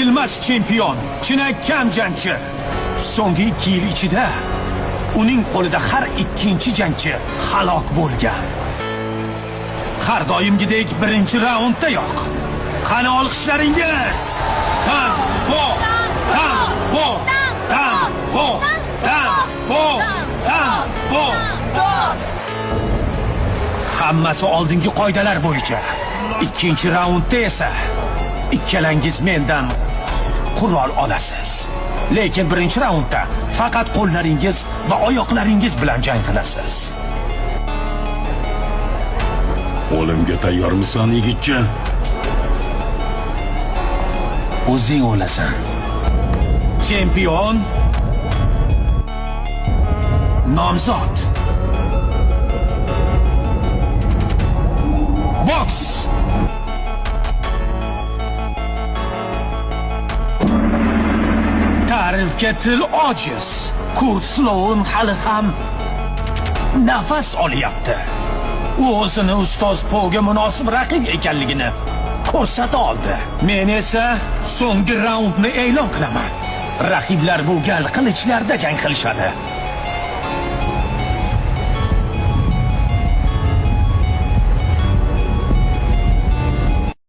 Yengilmas chempion, chinakam jangchi. So'nggi 2 yil ichida uning qo'lida har ikkinchi jangchi halok bo'lgan. Har doimgidek birinchi raunddayoq. Qani olqishlaringiz? Tambo! Tambo! Tambo! Tambo! Tambo! Hammasi oldingi qoidalar bo'yicha. Ikkinchi raundda esa ikkalangiz mendan qurol olasiz. Lekin birinchi raundda faqat qo'llaringiz va oyoqlaringiz bilan jang qilasiz. O'limga tayyormisan, yigitcha? O'zing o'lasan. Chempion nomzod. Boks. Ta'rifga til ojiz. Kurt Sloun hali ham nafas olyapti. U o'zini ustoz Poga munosib raqib ekanligini ko'rsata oldi. Men esa so'nggi raundni e'lon qilaman. Raqiblar bu gal qilichlarda jang qilishadi.